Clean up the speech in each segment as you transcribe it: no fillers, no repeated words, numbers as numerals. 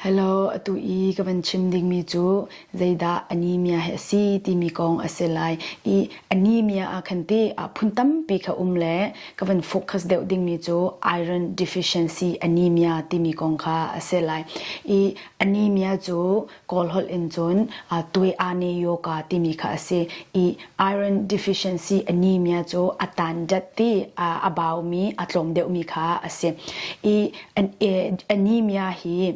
Hello, atu i ka van chim dingmi cu zeidah anemia hi a si timi kong a si lai. I anemia ah khan ti phun tampi kha um le ka van focus deuh dingmi cu iron deficiency anemia timi kong kha a si lai. I anemia cu Kawl holh in cun tue ane yoga timi kha a si i iron deficiency anemia cu a tan dat ti a baumi a tlawm deuhmi kha a si i anemia hi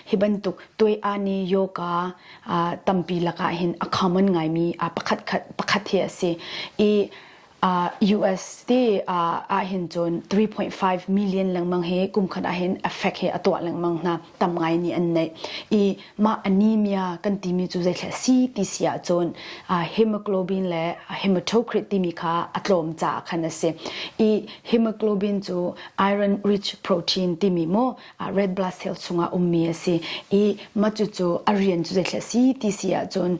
hi bantuk tue ane yoga tampi lakah hin a common ngaimi pakhat pakhat hi a si i US ti ahhin cun 3.5 million lengmang hi kum khat ahhin affect hi a tuah lengmang hna tam ngai nih an neih i mah anemia kan timi cu zeithla si ti si ahcun hemoglobin le hematocrit timi kha a tlawm caah khan a si i hemoglobin cu iron rich protein timi mu red blood cell chungah ummi a si i mah cucu a rian cu zeithla si ti si ahcun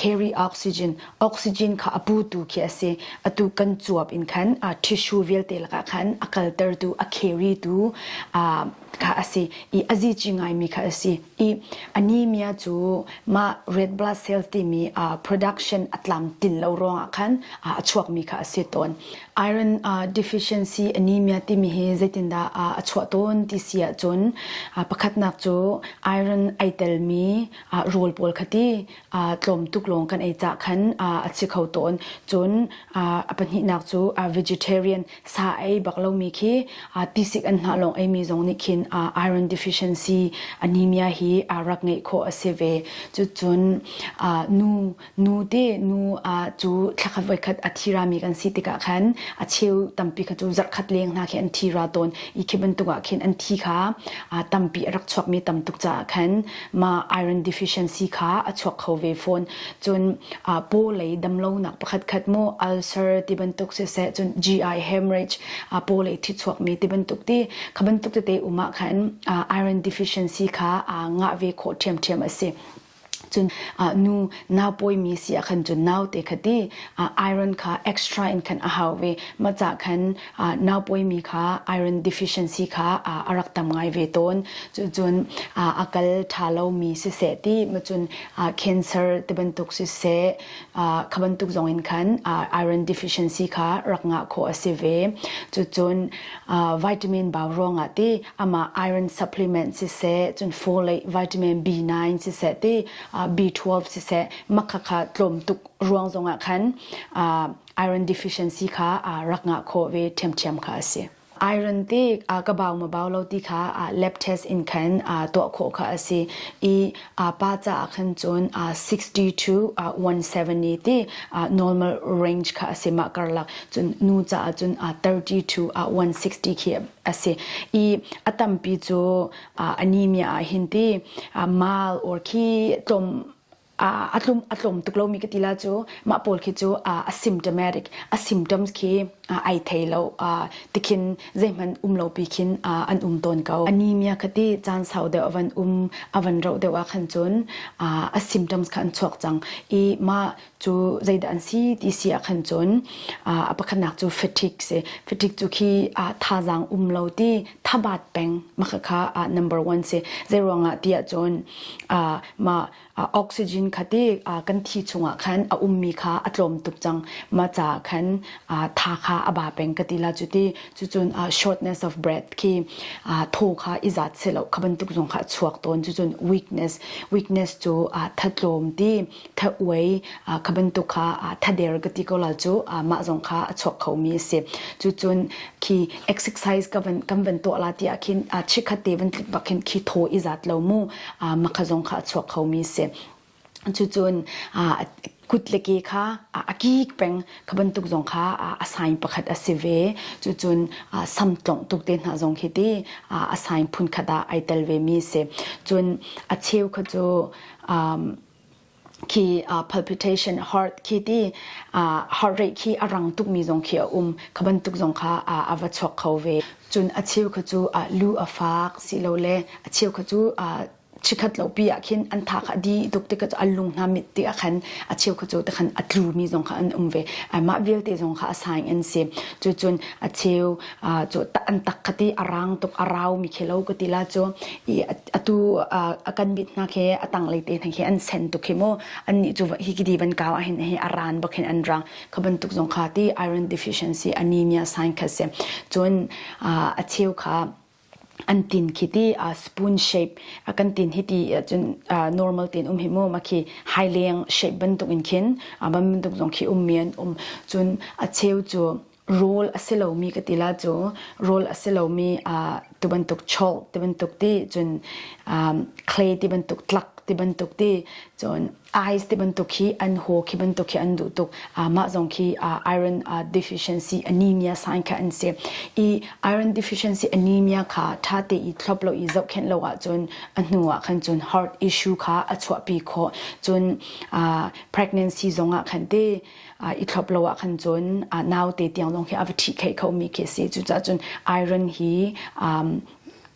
carry oxygen oxygen kha a putu khi a si. Atu kan cuap in khan tissue vialte lakah khan a kaltertu, a carry-tu kha a si i a zici ngaimi kha a si. I anemia cu mah red blood cells timi production a tlamtlin lo ruangah khan a chuakmi kha a si tawn. Iron deficiency anemia timi hi zeitindah a chuah tawn ti si ahcun pakhatnak cu iron ai telmi rawl pawl kha ti tlawm tuk lawng kan ei cah khan a si kho tawn. Cun a pahnihnak cu vegetarian sa ei bak lomi khi tisik an hnah lawng eimi zong nih khin iron deficiency anemia hi rak ngeih khawh a si ve. Cucun nu nu te nu cu thlakhat voikhat a thirami kan si tikah khan a cheu tampi kha cu zarhkhat leng hna khi an thira tawn i khi bantuk ah khin an thi kha tampi a rak chuakmi tam tuk caah khan mah iron deficiency kha a chuak kho ve fawn. Cun paw lei damlonak pakhat khat mu ulcer ti bantuk siseh cun GI hemorrhage paw lei thi chuakmi ti bantuk ti kha bantuk tete um ah khan iron deficiency kha ngah ve khawh ṭhiamṭhiam a si. Cun nu nau pawimi si ah khan cun naute kha ti iron kha extra in khan a hau ve. Mah cah khan nau pawimi kha iron deficiency kha a rak tam ngai ve tawn. Cucun a kal ṭha lomi siseh ti macun cancer ti bantuk siseh kha bantuk zong in khan iron deficiency kha rak ngah khawh a si ve. Cucun vitamin bau ruangah ti amah iron supplement siseh cun folate vitamin B9 siseh ti B12 siseh makha kha tlawm tuk ruang zongah khan iron deficiency kha rak ngah khawh ve ṭhiamṭhiam kha a si. Iron ti ka bau ma bau lo ti kha lab test in khan tuah khawh kha a si i pa caah khan cun 60 to 170 ti normal range kha a si mah karlak cun nu caah cun 30 to 160 khi a si i a tampi cu anemia ah hin ti mal or khi tlawm a tlum a tlawm tuk lomi ka ti la cu mah pawl khi cu a symptomatic a symptoms khi ai thei lo tikhin zeihmanh um lo pi khin an um tawn ko anemia kha ti caan sau deuh avan um avan roh deuh ah khan cun a symptoms kha an chuak cang i mah cu zeidah an si ti si ah khan cun a pakhatnak cu fatigue si fatigue cu khi thazaang um lo ti thabat peng mah kha number one si zeiruangah ti ah cun mah oxygen kha ti kan thi chungah khan a ummi kha a tlawm tuk cang mah caah khan tha kha a ba peng ka ti la cu ti cucun shortness of breath khi thaw kha i zat selo kha bantuk zong kha a chuak tawn cucun weakness weakness cu thatlawm ti tha uai kha bantuk kha thader ka ti ko la cu mah zong kha a chuak kho mi a si cucun khi exercise ka van kan van tuah la ti ah khin chikhat te van tlik bak khin khi thaw i zat lo mu makha zong kha a chuak kho mi si. Cucun kut le ke kha a kik peng kha bantuk zong kha a sign pakhat a si ve. Cucun samtlongh tuk te hna zong khi ti a sign phun khat ah ai tel ve mi si. Cun a cheu kha cu khi palpitation heart khi ti heart rate khi a rang tuk mi zong khi a um kha bantuk zong kha a va chuak kho ve. Cun a cheu kha cu lu a fak silole a cheu kha cu. Chikhat lo pi ah khin an tha kha di tuk tik an lung hna mit ti ah khan a cheu kha cu te khan a tlu mi zong kha an um ve. Mah vialte zong kha a sign an si. Cucun a cheu cu an tak kha ti a rang tuk a rau mi khi lo ka ti la cu i atu a kan mit hna khi a tanglei te hna khi an sen tuk khi mu an nih cu hi ki di van kau ah hin hi a ran bak hin an rang kha bantuk zong kha ti iron deficiency anemia sign kha si. Cun a cheu kha an tin khi ti spoon shape a kan tin hi ti cun normal tin um hi mu ma khi haileng shape bantuk in khin bantuk zong khi um mi an um. Cun a cheu cu rawl a si lomi ka ti la cu rawl a si lomi tu bantuk chalk ti bantuk ti cun clay ti bantuk tlak ti bantuk ti cun ice ti bantuk hi an haw khi bantuk khi an duh tuk. Mah zong khi iron deficiency anemia sign kha an si. I iron deficiency anemia kha ṭha te i thlop lo i zohkhenh lo ahcun a hnu ah khan cun heart issue kha a chuahpi khawh. Cun pregnancy zong ah khan te i thlop lo ah khan cun naute tiang zong khi a va ṭhih kheih kho mi khi a si. Cucaah cun iron hi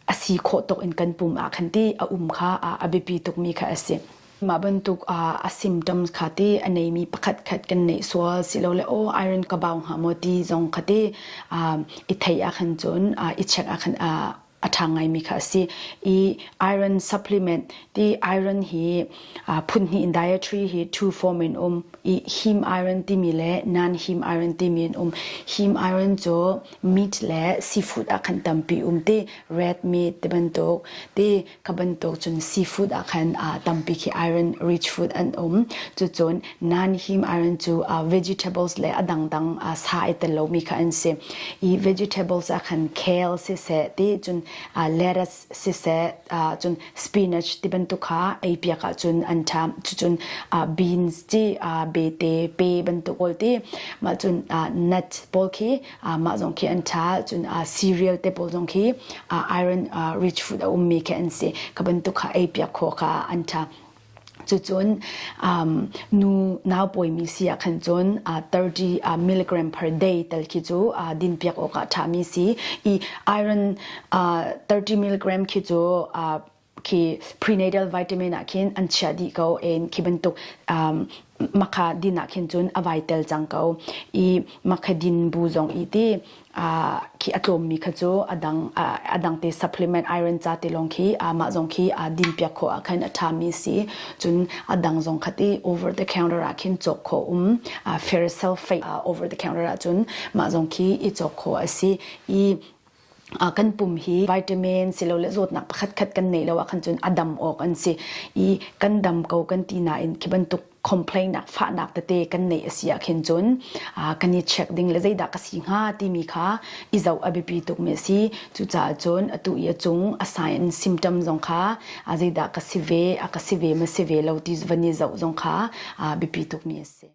a si khawh tuk in kan pum ah khan ti a um kha a biapi tuk mi kha a si. Mah bantuk a symptoms kha ti a neimi pakhat khat kan neih sual silole aw iron ka bau hnga maw ti zong kha ti i theih ah khan cun i check ah khan a ṭha ngaimi kha a si. I iron supplement ti iron hi phun hnih in dietary hi two form in um i heme iron timi le non heme iron timi in um. Heme iron cu meat le seafood ah khan tampi um ti red meat ti bantuk ti Kha bantuk cun seafood ah khan tampi khi iron rich food an um. Cucun non-heme iron cu vegetables le a dangdang sa ai tel lomi kha an si. I vegetables ah khan kale siseh ti cun lettuce siseh cun spinach ti bantuk kha ei piak ahcun an ṭha. Cucun beans ti bete pe bantuk pawl ti mah cun nut pawl khi mah zong khi an ṭha. Cun cereal te pawl zong khi iron rich food a ummi khi an si. Kha bantuk kha ei piak khawh kha an ṭha. Cucun nu nau pawimi si ah khan cun 30 milligram per day tal khi cu din piak awk ah ṭhami si. I iron 30 milligram khi cu khi prenatal vitamin ah khin an chiah dih ko en khi bantuk makha din ah khin cun a vai tel cang ko i makha din bu zong i ti khi a tlawmmi kha cu adang adang te supplement iron ca te lawng khi mah zong khi din piak khawh ah khan a ṭhami si. Cun adang zong kha ti over the counter ah khin cawk khawh um ferrous sulfate over the counter ah cun mah zong khi i cawk khawh a si i kan pum hi vitamin silole zawtnak pakhat khat kan neih lo ah khan cun a dam awk an si i kan dam ko kan ti nain khi bantuk complain nak fahnak tete kan neih a si ah khin cun kan i check ding le zeidah ka si hnga timi kha i zoh a biapi tuk mi a si. Cucaah cun atu i a cung a sign symptom zong kha zeidah ka si ve a ka si ve ma si ve lo ti van i zoh zong kha biapi tuk mi a si.